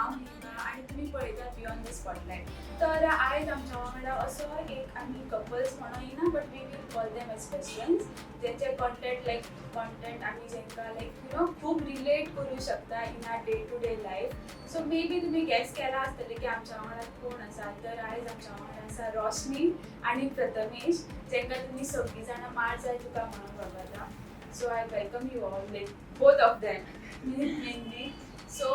हांव हेमा आनी तुमी पळयतात बियॉन्ड the spotlight. तर आयज आमच्या वांगडा असो एक आमी कपल्स म्हणून येना, but we will call them as best friends, जेंचे कॉन्टेंट, लायक कॉन्टेंट आमी जेंकां लायक you know खूब रिलेट करूं शकता in our day to day life. So maybe तुमी गेस केला आसतलें की आमच्या वांगडा कोण आसा. तर आयज आमच्या वांगडा आसा रोशनी आनी प्रथमेश, जेंकां तुमी सगळीं जाणां मार जाय तुका म्हणून वळखता. So I welcome you all, like both of them mainly. So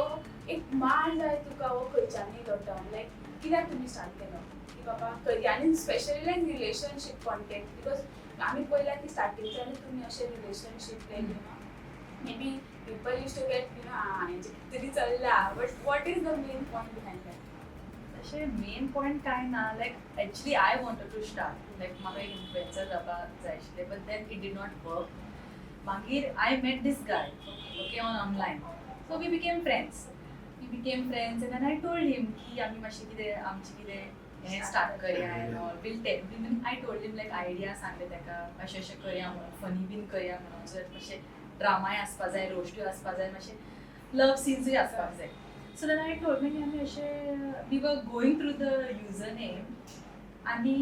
एक मार जाय तुका हो खंयच्यान येयलो टर्म? लायक कित्याक तुमी स्टार्ट केलो की बाबा करया, आनी specially like relationship content? Because आमी पळयला की स्टार्टिंगच्यान तुमी अशें relationship, like maybe people used to get हेंचें कितें तरी चल्ला, but what is the main point behind that? तशें मेन पॉयंट कांय ना. Like, actually I wanted to start, like म्हाका एक इन्फ्लुएन्सर जावपाक जाय आशिल्लें, but then it did not work. मागीर I met this guy, okay, on online. So we became friends, we became friends, and then I told him की आमी मातशें कितें आमचें कितें हें स्टार्ट करया and all. Will tell, I told him, like idea सांगले ताका, अशें अशें करया म्हणून, फनी बीन करया म्हणून, सो मातशें ड्रामाय आसपा जाय, रोस्टूय आसपा जाय, मातशें लव सीन्सूय आसपाक जाय. सो then I told, मागीर आमी अशें we were going through the user name आनी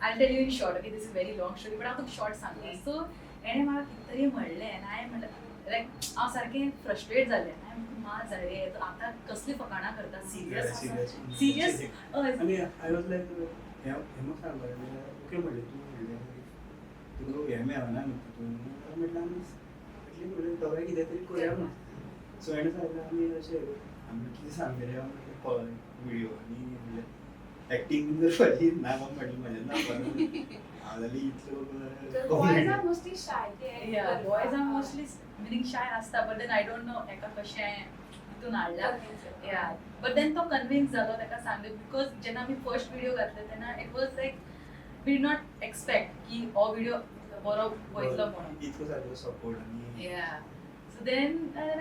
I tell you in short, okay, this is very long story, but हांव तुका शॉर्ट सांगता. सो हेणें म्हाका कितें तरी म्हणलें आनी हांवें म्हणलें, लायक हांव सारकें फ्रस्ट्रेट जालें. हांवें म्हणलें, मा जाय रे, तो आतां कसली फकाणां करता, सिरियस सिरियस. आनी I was like, हें हें म्हाका सांगपाक लागलें, ओके म्हणलें, तूं म्हणलें तुका हें मेळना न्हू तितून. म्हटलें आमी एटलीस्ट म्हणलें दोगांय कितें तरी करुया म्हणून. सो हेणें सांगलें, आमी अशें आमी कितें सांगलें म्हणलें पळय व्हिडियो आनी म्हणलें एक्टींग बीन करपाची ना बाबा म्हणलें, म्हजें ना, हांव जाल्यार इतलो. Boys are mostly shy. Yeah, boys are mostly meaning shy आसता, but then I don't know एका कशें तितून हाडला. या, बट then तो कन्विन्स जालो ताका सांगलें, because जेन्ना आमी फर्स्ट व्हिडिओ घातले तेन्ना it was like we not expect की हो व्हिडिओ बरो वयतलो म्हणून. इतको सारको सपोर्ट आनी Yeah. So then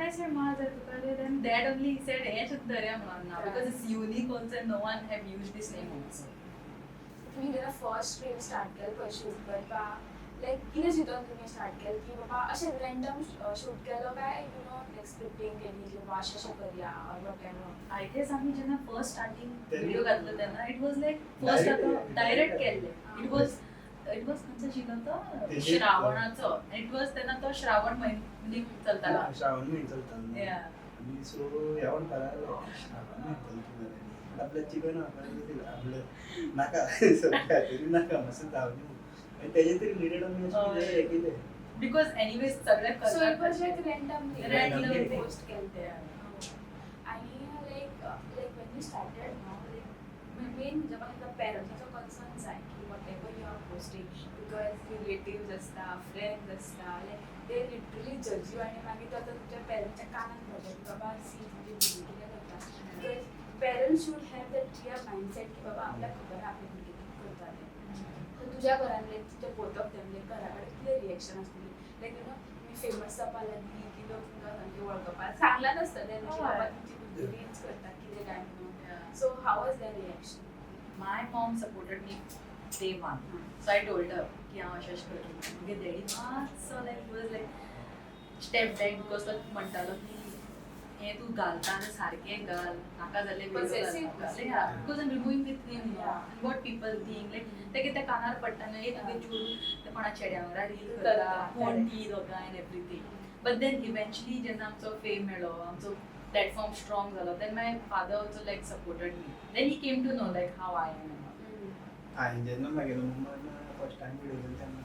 I said, "Ma, जाय तुका रे." Then dad only said, "हे सुद्दां धरया म्हणून ना, because it's unique also and no one have used this name also." तुम्ही जेन्ना फर्स्ट रील स्टार्ट केलें पळय शूट करपाक, लायक कितें चिंतून तुमी स्टार्ट केलें की बाबा अशें रँडम शूट केलो काय you know like scripting केली की बाबा अशें अशें करया or what ever? I guess आमी जेन्ना फर्स्ट स्टार्टिंग तेन्ना- व्हिडिओ घातलो तेन्ना it was like first Direct- आतां डायरेक्ट केल्ले. It was खंयचो आशिल्लो तो? तेजे- श्रावणाचो. It was तेन्ना तो श्रावण म्हयनो चलतालो. श्रावण म्हयनो चलता. Yeah. आनी सो ह्या म्हणपाक लागलो, श्रावण म्हयनो चलता जाल्यार आपल्या चिकन आपलं नाका, सगळ्या तरी नाका, मातशें जावं दी. आनी तेजे तरी रिलेटेड आमी अशें कितें हें केलें. Because anyways सगळे So it was करतात. Like randomly Randomly. Post केलें ते. Yeah. आणि like when you started न्हू, लायक मेन म्हणजे म्हाका पेरंट्साचो कन्सर्न जाय की whatever you are posting, because relatives आसता, फ्रेंड्स आसता, like they literally judge you आनी मागीर तो आतां तुमच्या पेरंट्सच्या कानान पडटा की बाबा सी तुजी भुरगीं कितें करता. Because parents should have that clear mindset की बाबा आपल्याक खबर आहा आपले भुरगे कितें करता तें. सो तुज्या घरान, लायक तुज्या बोथ ऑफ देम, लायक घरा कडेन कितें रिएक्शन आसतली? लायक you know तुमी फेमस जावपा लागली की लोक तुमकां सामकें वळखपाक सांगलां नासतलें की बाबा तुमची भुरगीं रिल्स करता कितें काय म्हणून. Yeah. So how was the reaction? My mom supported me day one. So I told her की हांव अशें अशें करतलें. मागीर डॅडी मातसो like was like step back, because तो म्हणटालो की हें तूं घालता आनी सारकें घाल, नाका जाल्ले Possessive. Because I removing with him Yeah. What people think, like ते कितें कानार पडटा न्हय, तुगे चेडूं ते कोणा चेड्या वांगडा रील करता, करता, कोण ती दोगां and everything. But then eventually जेन्ना आमचो फेम मेळ्ळो, आमचो प्लॅटफॉर्म स्ट्रॉंग जालो, then my father also like supported me. Then he came to know like how I am. हांवें जेन्ना मागीर फर्स्ट टायम व्हिडिओ केलो तेन्ना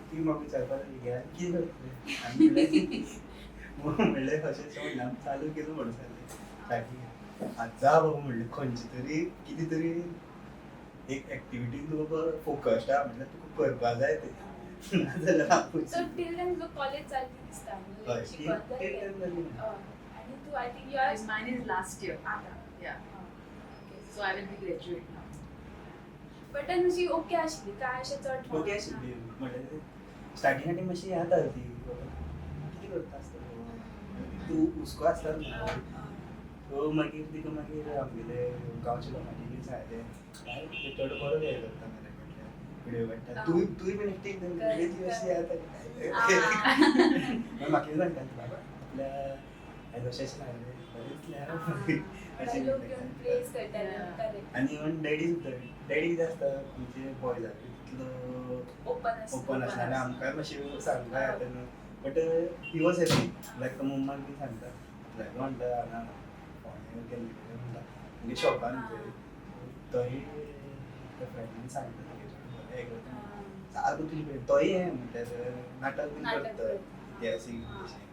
ती म्हाका विचारपाक लागली, "घे, कितें करतलें?" आनी म्हणलें म्हणलें अशें अशें म्हणलें, आमी चालू केलो म्हणून सांगलें स्टार्टींग. आतां जा बाबा म्हणलें, खंयचे तरी कितें तरी एक एक्टिविटीन तूं बाबा फोकस्ड आहा म्हटल्यार तुका करपा जाय तें, नाजाल्यार आपूण सो टील then तुजो कॉलेज चलती दिसता? हय, शिकत till then जाली ना. हय. आनी तूं, I think you are Mine is last year. आतां? Yeah. So I will be graduate now. But then अशी ओके आशिल्ली काय अशें चड? ओके आशिल्ली म्हणल्यार स्टार्टिंग स्टार्टिंग मातशी याद जाली ती, बाबा कितें करता आसतलो तूं, हुस्को आसता न्हू. सो मागीर तिका मागीर आमगेले गांवच्या लोकांनी बीन सांगलें, "काय चेडो बरो हे करता मरे," म्हटल्यार व्हिडिओ काडटा, तूंय तूंय बीन एक्टींग ती अशी याद जाली. मागीर म्हाका कितें सांगता, बाबा आपल्या आनी अशें सांगलें बरें दिसलें. अशें लोक येवन प्रेज करताले. करेक्ट. आनी इवन डॅडी सुद्दां, डॅडी कितें आसता, आमचे बॉयजां तितलो ओपन आसता. ओपन आसना आनी आमकांय मातशें सांगता येता न्हू, but he was happy. Like मम्माक बीन सांगता, लायक म्हणटा हांगा फोंड्या गेल्ले कडेन म्हणटा म्हणजे शॉपान थंय तोय त्या फ्रेंडान सांगता तुगे बरें हें करता, सारको तुजे कडेन तोय हें म्हणल्यार नाटक बीन नाटक करता करता. इतिहासीक तशें.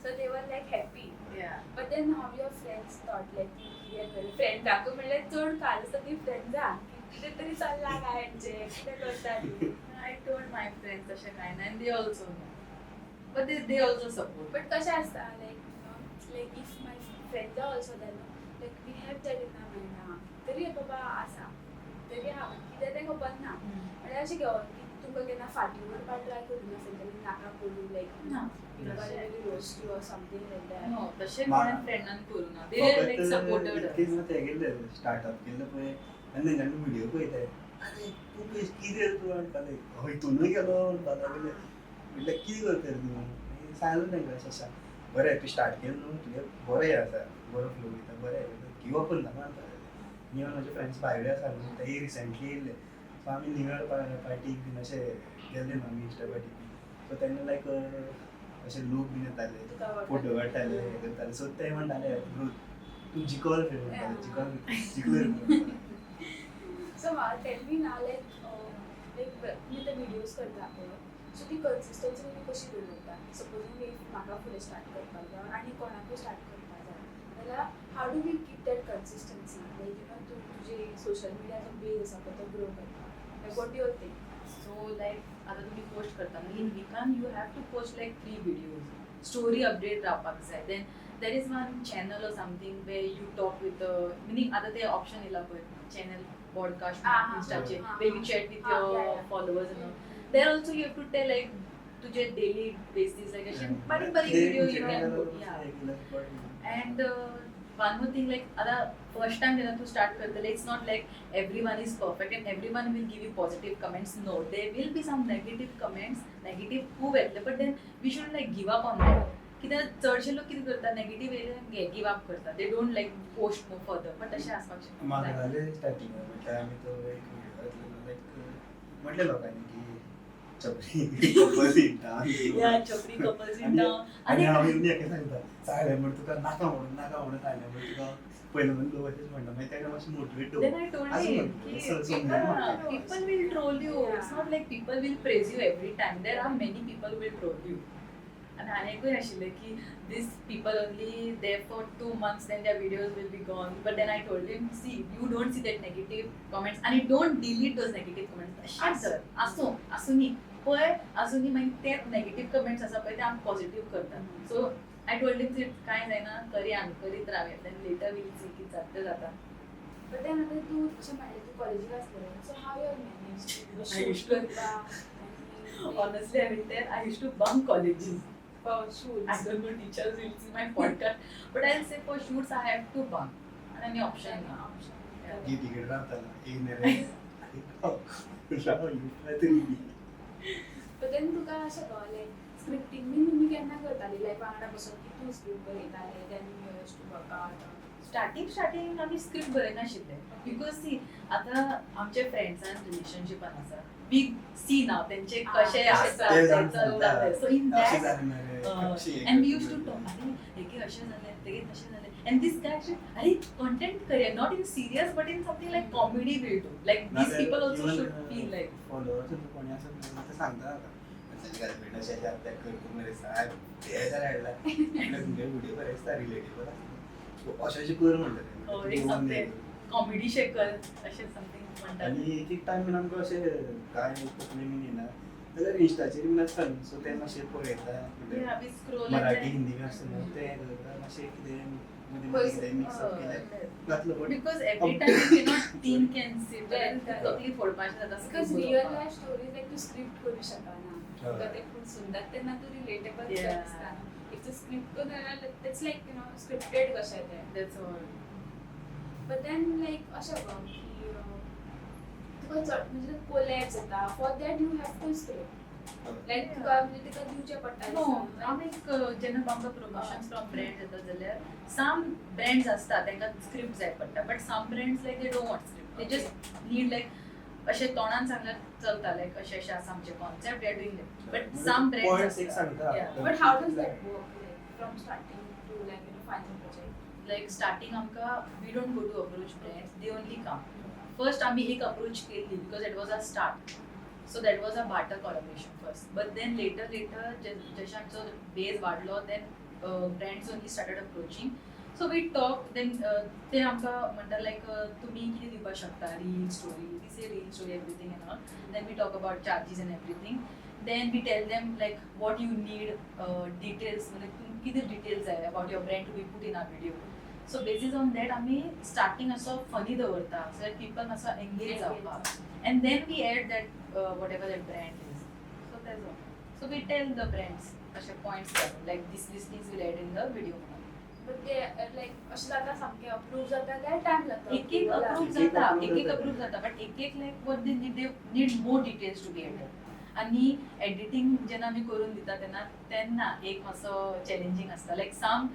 So they were like happy. Yeah. But then how your friends thought, like ती कितें करी फ्रेंड्साकूय म्हणल्यार चड खाल आसता ती फ्रेंड्सां कितें तरी चल्लां काय हेंचें कितें करता ती. I told my friends तशें कांय ना and they also know. But they also support. But कशें आसता, like like if my friends are also there न्हू, like we have that in our mind, तरी बाबा आसा तरी हांव कितें तें खबर ना, म्हणल्यार अशें घेवन की तुमकां केन्ना फाटीं ओडपाक ट्राय करूं ना फ्रेंड्सांनी, नाका करूं लायक ना. Roast you or something like that? No, तशें कोणें फ्रेंडान करूं ना. They like supported इतकें us. मात हें केल्लें स्टार्टअप केल्लें पळय आनी तेंच्यांनी व्हिडियो पळयताय, आरे तूं पळय कितें तूं म्हणपालें, हितूनय गेलो म्हणपा लागले, म्हटल्यार कितें करता रे तूं? मागीर सांगलें तांकां अशें अशें बरें तूं स्टार्ट केलें न्हू तुगें बरें आसा, बरो फ्लो वयता, बरें गिव अप करनाका म्हणपा लागलें. इवन म्हजे फ्रेंड्स भायले आसा न्हू, तेय रिसंटली येयल्ले, सो आमी न्यू इयर पार्टीक बीन अशें गेल्ले न्हू आमी इश्टा पार्टीक बीन, सो तेन्ना लायक अशे लोक बीन येताले, फोटो काडटाले, हें करताले, सो ते म्हणटाले ब्रो तूं जिखल रे म्हणटाले, जिखल जिखले रे. सो म्हाका टेल मी ना, लायक लायक तुमी ते व्हिडियोज करता पळय, सो ती कन्सिस्टन्सी तुमी कशी दवरता? सपोजींग if म्हाका फुडें स्टार्ट करपाक जाय आनी कोणाकूय स्टार्ट करपाक जाय जाल्यार how do we keep that consistency, like you know तूं तुजे सोशल मिडियाचो बेज आसा पळय तो ग्रो करपाक, like what you think? So like आता तुम्ही पोस्ट करता न्हू, इन विकान you have to post like 3 videos, story update रावपाक जाय. Then there is one channel or something where you talk with, meaning आता ते ऑप्शन येयला पळय चॅनल पॉडकास्ट इन्स्टाचेर where you chat with your followers and all. There also you have to tell like तुझे daily basis लायक अशे बारीक बारीक video you can put. And one more thing, like आता फर्स्ट टाइम जेन्ना तूं स्टार्ट करतले, it's not like everyone is perfect and everyone will give you positive comments. No, there will be some negative comments, negative खूब येतले, but then we should like give up on that. कित्याक चडशे लोक कितें करता, negative येयले give up करता, they don't like post more further, but तशें आसपाक शकना. म्हाका जालें स्टार्टिंगाक, म्हटल्यार आमी तो एक व्हिडियो घातलेलो, लायक म्हटलें लोकांनी की Chapri couples in town. Yeah, chapri couples in town. आनी हांव येवन हेका सांगता, सांगलें म्हण तुका नाका म्हणून, नाका म्हणून सांगलें म्हण तुका पयलें म्हणून लोक अशेंच म्हणटा, मागीर तेका मातशें motivate Then I told him ki people will troll you. It's not like people will praise you every time. There are many people who will troll you. And आनी एकूय आशिल्लें की these people only there for 2 months, then their videos will be gone. But then I told him, see, you don't see that negative comments and you don't delete those negative comments. तशेंच धर, आसूं आसूं न्ही पळय, आसूं न्ही, मागीर ते नेगेटीव कमेंट्स आसा पळय ते आमी पॉझिटीव करतात. सो I told him कांय जायना, करया आमी, करीत रावया, then later will see कितें जाता तें जाता. बट then आतां तूं अशें म्हणलें तूं कॉलेजीक आसलें, so how you manage I used to- Honestly, I will tell, I used to bunk colleges for shoots. I don't know, teachers will see my podcast, but I'll say for shoots I have to bunk. And any option ना. ती ticket रावतालो एक मेरेन राव तरी. But then तुका अशें कळलें scripting बीन तुमी केन्ना करताली, लायक वांगडा बसून की तूं स्क्रिप्ट बरयतालें, then you use to work out? Starting आमी स्क्रिप्ट बरयनाशिल्ले, because सी आतां आमचे फ्रेंड्सान रिलेशनशिपान आसा, we सी नाव तेंचे कशें आसता ते जाण चलता सांगता. सो इन अशें that जालें मरे, कशें and we used to talk, अरे हेगे अशें जालें, तेगे तशें जालें, and this guy अरे कंटेंट करया, not in serious but in something like comedy will do, like these people also should feel like. Followers कोणी आसत न्हू ते सांगता आतां ताजी गर्लफ्रेंड अशें अशें आपल्याक करता मरे सायब बेजार हाडला, म्हणल्यार तुमगे व्हिडियो बरे दिसता, रिलेटेबल आसता, सो अशें अशें कर म्हणटा. एक समथिंग कॉमेडी शेकल अशें समथिंग म्हणटात. आनी एक एक टायम बीन आमकां अशें कांय तकले बीन येना जाल्यार इन्स्टाचेर बीन आसता न्हू, सो ते मातशें पळयता, Yeah, we scroll and Marathi then- Hindi बी आसता न्हू ते करता, मातशें कितें मदीं मदीं कितें मिक्स अप केलें जातलो, but Because every time you cannot think and sit, तकली फोडपाचें जाता. Because real life stories like तूं स्क्रिप्ट करूं शकना, तुका हय. ते खूब सुंदर तेन्ना तूं रिलेटेबल दिसता. If तूं स्क्रिप्ट करून जाल्यार it's like you know scripted कशें तें. That's all. But then like अशें गो की तुका चड म्हणजे कोलॅब जाता, for that you have to script. लायक तुका म्हणजे तिका दिवचें पडटा. नो, आमी जेन्ना आमकां प्रमोशन्स फ्रॉम ब्रँड जाता जाल्यार सम ब्रँड्स आसता तांकां स्क्रिप्ट जाय पडटा, but some brands like they don't want script, they just need like अशें तोंडान सांगल्यार चलता, लायक अशें अशें आसा आमचें concept, we are doing that, but some points brands एक सांगता. But how does that work like from starting to like final project? Like starting आमकां we don't go to approach brands, they only come. First आमी एक approach केल्ली because it was a start, so that was a barter collaboration first, but then later later जशें आमचो बेज वाडलो, then brands only started approaching, so we talk, then ते आमकां म्हणटा लायक तुमी कितें दिवपाक शकता, reel story, we say reel story everything and all, then we talk about charges and everything, then we tell them like what you need, details, म्हणजे तुमकां कितें डिटेल्स जाय about your brand to be put in our video. So basis on that आमी starting असो funny दवरता so that people मातसो engage जावपाक, and then we add that whatever that brand is. So that's all. So we tell the brands अशे points घालून like this this things will add in the video म्हणून. But ते लायक अशें जाता सामकें approve जाता काय टायम लागता? एक एक अप्रूव एक एक जाता, approve एक एक जाता. अप्रूव जाता, बट एक एक like what they need, they need more details to be added. आनी एडिटींग जेन्ना आमी करून दिता तेन्ना तेन्ना एक मातसो चॅलेंजींग आसता, like some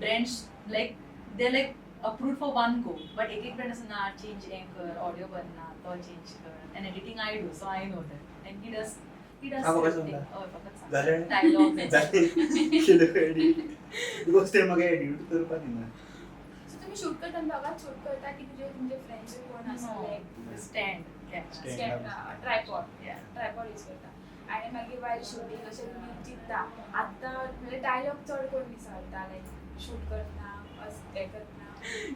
brands like they like approve for one go, but एक एक ब्रँड आसा ना चेंज हें कर, ऑडियो बन ना तो चेंज कर, and editing I do, so I know that, and he does, he does. हांव फकत सांगता. हय, फकत जालें? डायलॉग. जालें, केलं एडिट because ते म्हाका एडिट करपाक दिना. सो तुमी शूट करतना दोगांच शूट करता की तुजे तुमचे फ्रेंड्स कोण आसा like stand. Stand. Tripod? Yeah. Tripod use करता आनी मागीर वायल शूटिंग अशें तुमी चिंत्ता आतां म्हणजे डायलॉग चड कोण विसरता लायक शूट करतना हें करतना,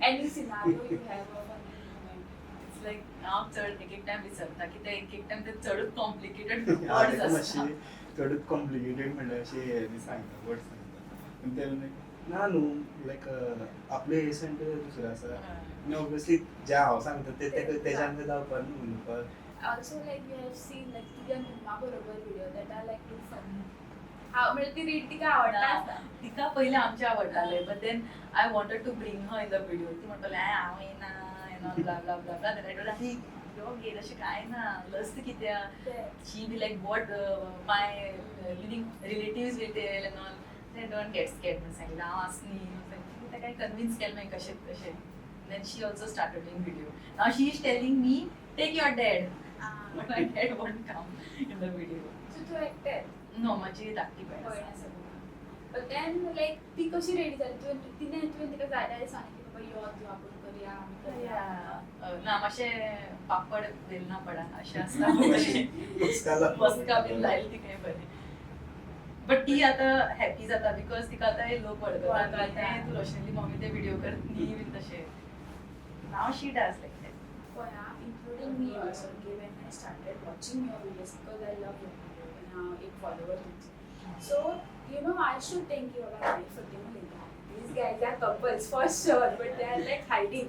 any scenario you have a funny moment? It's like हांव चड एक एक टायम विसरता की ते एक एक टायम ते चडूच कॉम्प्लिकेटेड हांव वर्ड्स ताका आसता. मातशी चडूच कॉम्प्लिकेटेड म्हणल्यार अशें हें बी सांगता, वर्ड सांगता, आनी ते लायक ना न्हू, लायक आपले एसेंट दुसरो आसा आनी ऑब्वियसली जे हांव सांगता ते तेज्यान ते जावपा न्हू उलोवपाक. Also like you have seen like तुज्या मम्मा बरोबर video that are like too funny. हांव म्हणजे ती रीड तिका आवडटा आसता. तिका पयलें आमचें आवडटालें, but then I wanted to bring her in the video, ती म्हणटाली हांव येना येना blah blah blah blah, then I told ही यो घे, तशें कांय ना, लस्त कित्याक. ते she be like what my meaning relatives will tell and all, they don't get scared म्हणून सांगितलं हांव आस न्ही म्हणून ताका कन्विन्स केलें मागीर कशें तशें, then she also started doing video. Now she is telling me take your dad. My dad won't come in the video. So तूं एकटें? नो, म्हजी धाकटी भयण भयण आसा. आसा तुका. बट then लायक ती कशी रेडी जाली? तुवें तिणें तुवें तिका जाय जाल्यार सांगलें की बाबा यो तूं आपूण करया आमी करया? Yeah. ना मातशें पापड बेलना पडा अशें आसता, मस्का लावपाक. मस्का बीन लायली तिका बरें, बट ती आतां हॅपी जाता because तिका आतां हे लोक वळखता, वळखता. तूं रोशनेली मम्मी ते व्हिडिओ कर न्ही बीन तशें. Now she does like that. पळय आं, including me also, okay, when I started watching your videos, because I love your video आनी हांव एक फॉलोवर तुमचो, so I should think की बाबा हे फटींग उलयता, these guys are couples for sure, but they are like hiding.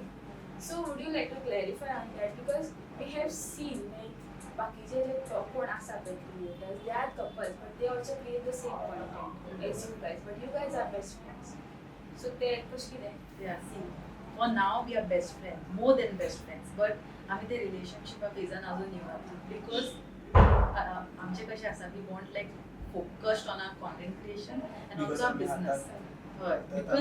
So would you like to clarify on that? Because we have seen like बाकीचे जे कोण आसा पळय creators, they are couples but they also create the same content as you guys, but you guys are best friends, so ते कशें कितें? Yeah, see, for now we are best friends, more than best friends, but आमी ते रिलेशनशिपा Fajans अजून येवना because आमचें कशें आसा, we want like focused on our content creation and Because also our आमी बिझनस. आतां- हय, आतां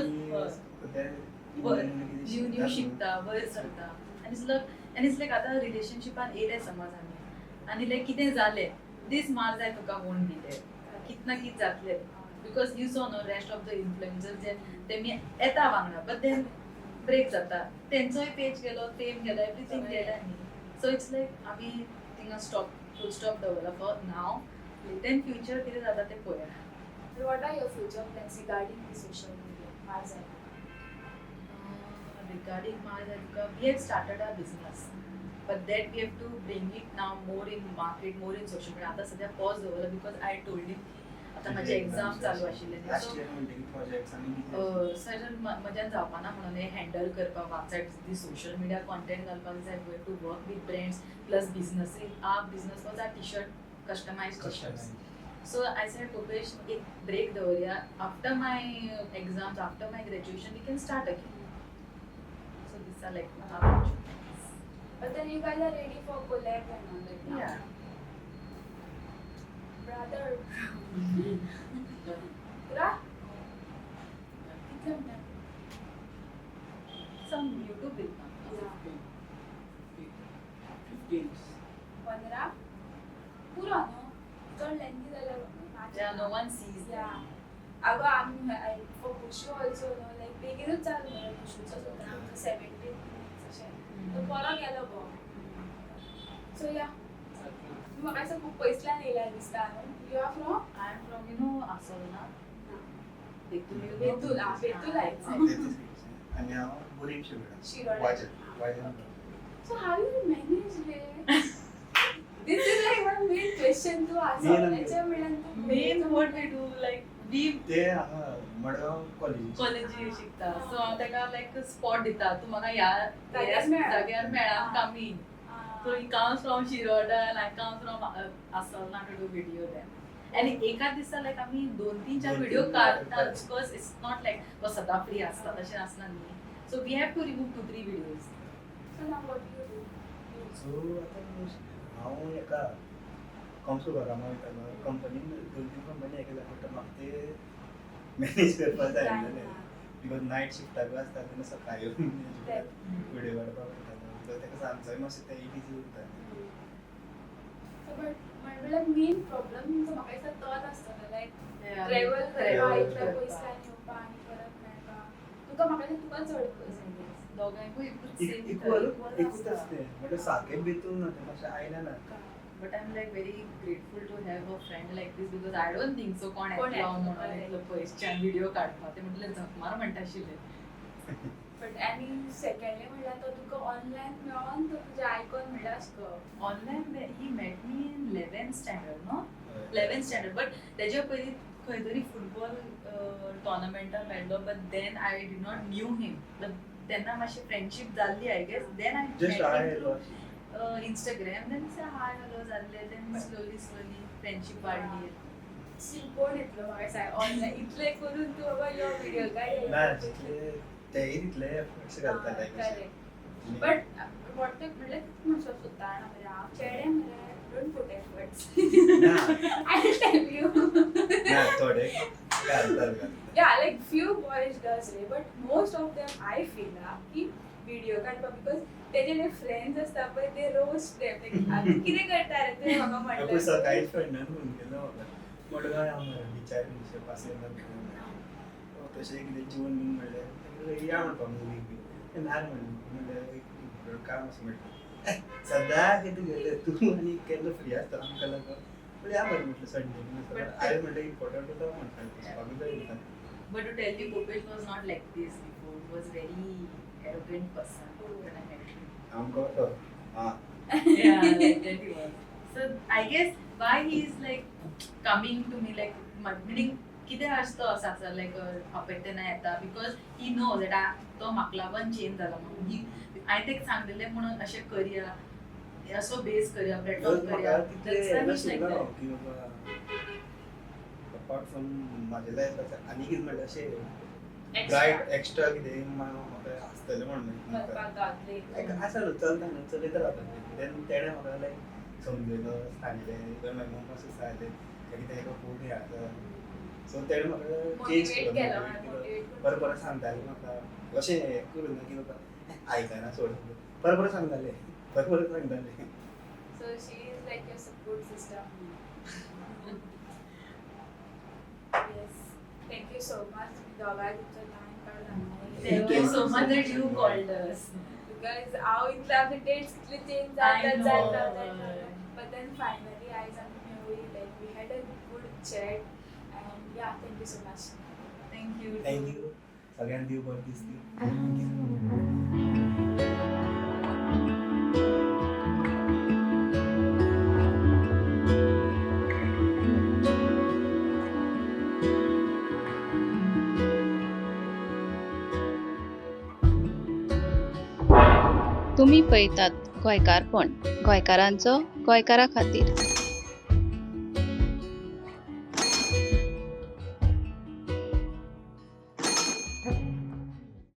because आमी न्यू न्यू शिकता, वयर सरता, आनी it's like, आनी it's like आतां रिलेशनशिपान येयले समज आमी आनी लायक कितें जालें दीस मार जाय तुका वोंट बी there, कित ना कित जातलें, because you saw no rest of the influencer जे तेमी येता वांगडा बट then break जाता, तेंचोय पेज गेलो, फेम गेलो, एवरीथींग गेलें न्ही. सो it's like आमी थिंगा स्टॉप, फूल स्टॉप दवरला फॉर नाव, then future कितें जाता तें पळोवया. What are your future plans regarding the social media? Mars Educa. Regarding Mars Educa, we have started our business, but that we have to bring it now more in market, more in social media. आता सध्या pause दवरला because I told him की आता माझे exam चालू आशिल्ले. Last year म्हणटा की प्रोजेक्ट्स आनी कितें. सर म्हज्यान जावपाना म्हणून हें हँडल करपाक वापसायट दी सोशल मिडिया कॉन्टेंट घालपाक जाय, to work with brands plus business. Our business was our T-shirt, customize T-shirts. So I said, Bhupesh, एक break दवरया, after my exams, after my graduation we can start again. So this are like our future plans. But then you guys are ready for collab and all that now. Yeah. Brother. पुरा कितले म्हणटा? Some YouTube दिता. 15. 15 पुरो न्हू, चड lengthy जाल्यार. Yeah, no one sees. Yeah. अगो, आमी फॉर खुशू ऑल्सो न्हू, लायक बेगीनूच जालो मरे खुशूचो सुद्दां आमचो 17 मिनिट्स अशें. तो बरो गेलो गो. सो या, म्हाका दिसता खूब पयसल्यान येयल्या दिसता न्हू. You are from? I am from, you know, Assolna. Betul, you know? Betul, ah, Betul I know. आनी हांव Borim Shiroda. Shiroda. वाजन वाजन. So how you manage रे? This is like one main question तूं आसोल्याचे म्हणल्यार तूं Main what we do, like we ते हांगा मडगांव कॉलेजीक. कॉलेजी शिकता, सो हांव ताका लायक स्पॉट दिता, तूं म्हाका ह्या जाग्यार मेळ. जाग्यार मेळा, कमी. So he comes from Shiroda and I come from Assolna to do video there. आणि एका दिसा लायक आमी दोन तीन चार दोन व्हिडिओ तीन काडटा काडटा. Because it's not like तो सदां फ्री आसता तशें आसना न्ही, so we have to remove to three videos. So now what you do? So आतां हांव हेका कंसो कामा वयतालो कंपनीन. दोन तीन कंपनी हें बट म्हाका ते मॅनेज करपाक जायनालें because night शिफ्टाक आसता तेन्ना सकाळी येवन व्हिडियो काडपाक पडटालो because ताका सांजचोय मातशें तेंय बिजी उरता. बट म्हणल्यार मेन प्रॉब्लम म्हाका दिसता तोच आसतलो, लायक ट्रॅवल करपा, Travel इतल्या करपा. पयसल्यान येवपा आनी परत मेळपा तुका. म्हाका दिसता तुका चड पयस. दोगांयकूय एकूच सेम. इक्वल एकूच आसते म्हणजे सारकें बेतून ना तें मातशें आयलें ना. But I am like very grateful to have a friend like this because I don't think so कोण कोण येतलो येतलो, म्हणून correct. इतलो पयसच्यान व्हिडिओ काडपाक. ते म्हटलें झकमार म्हणटा आशिल्ले. बट आनी सेकंडली म्हणल्यार तो तुका ऑनलायन मेळोन तो तुजें आयकॉन म्हणल्यार अशें. Online he met me in 11th standard, no, 11th standard, but तेज्या पयलीं खंय तरी फुटबॉल टॉर्नामेंटान मेळ्ळो, but then I did not knew him, but तेन्ना मातशी फ्रेंडशीप जाल्ली I guess. Then I just आयलो. इंस्टाग्राम, then hi hello जाल्ले, then slowly slowly friendship वाडली. कोण येतलो म्हाका सांग, ऑनलायन इतलें करून तूं बाबा यो व्हिडिओ काय. ना, जितले तेय तितले एफर्ट्स घालताले. बट what म्हणल्यार कितें म्हणसो सुद्दां जाणा मरे, हांव चेडे मरे don't put efforts, ना. I tell you. ना, थोडे घालतात घालतात. Yeah, like few boys does रे, but most of them I feel ah, की व्हिडिओ काडपा because तेजे जे फ्रेंड्स आसता पळय, ते रोस्ट them, कितें करता रे ते म्हाका पूण म्हणलें. सकाळीच फ्रेंडान फोन केलो म्हाका, मडगांव या मरे बिचार बिचार पासयेक. तशें कितें जेवण बीन म्हणलें, या म्हणपा मुवीक बीन. ते ना म्हणलें, म्हणलें एक काम आसा. म्हणलें सदां कितें गेलें तूं आनी केन्ना फ्री आसता आमकां लागून. म्हणलें या मरे, म्हटलें संडे बीन आसता. हांवें म्हणलें इम्पॉर्टंट आसा म्हणटा, वचपाकूच जाय म्हणटा. But to tell you, Bhupesh was not like this before. He was very arrogant person when I met him. आमकां असो आं. Yeah, like that he was. So I guess why he is like coming to me, like meaning कितें आसता असो आसा लायक आपयता तेन्ना येता because he know that तो म्हाका लागून चेंज जाला म्हणून. ही हांवें तेका सांगलेलें म्हणून अशें करया, असो बेस करया, प्लॅटफॉर्म म्हाका करया. तितलें हें नाशिल्लें हांव की बाबा अपार्ट फ्रॉम म्हाज्या लायफाचें आनी कितें म्हणल्यार अशें ब्रायट एक्स्ट्रा कितें म्हाका आसतलें म्हणून. करपाक गावतले. लायक आसा न्हू, चलता न्हू, चलयता रावता. देन तेणें म्हाका लायक समजयलो, सांगलें. इवन म्हाज्या मम्मा सुद्दां सांगलें कितें हेका खूब हें आसा. सो तेणें म्हाका चेंज मोटिवेट केलो, केलो. motivate केलो. मोटिवेट. परत परत सांगताले म्हाका, अशें हें करूं ना की बाबा आयकना सोड. परत परत सांगताले, परत परत सांगताले. So she is like your support system. Yes. Thank you so much. तुम्ही दोगांय तुमचो टायम काडून हांगा Thank you so much that you called us. Because हांव इतले आमचे डेट्स कितले चेंज I जातात know. जातात जातात, बट then finally आयज आमी मेळ्ळी, like we had a good chat and yeah, thank you so much. Thank you. Thank you सगळ्यांक, देव बरें दिसली. Thank you. तुम्ही पळयतात गोंयकारपण, गोंयकारांचो गोंयकारा खातीर.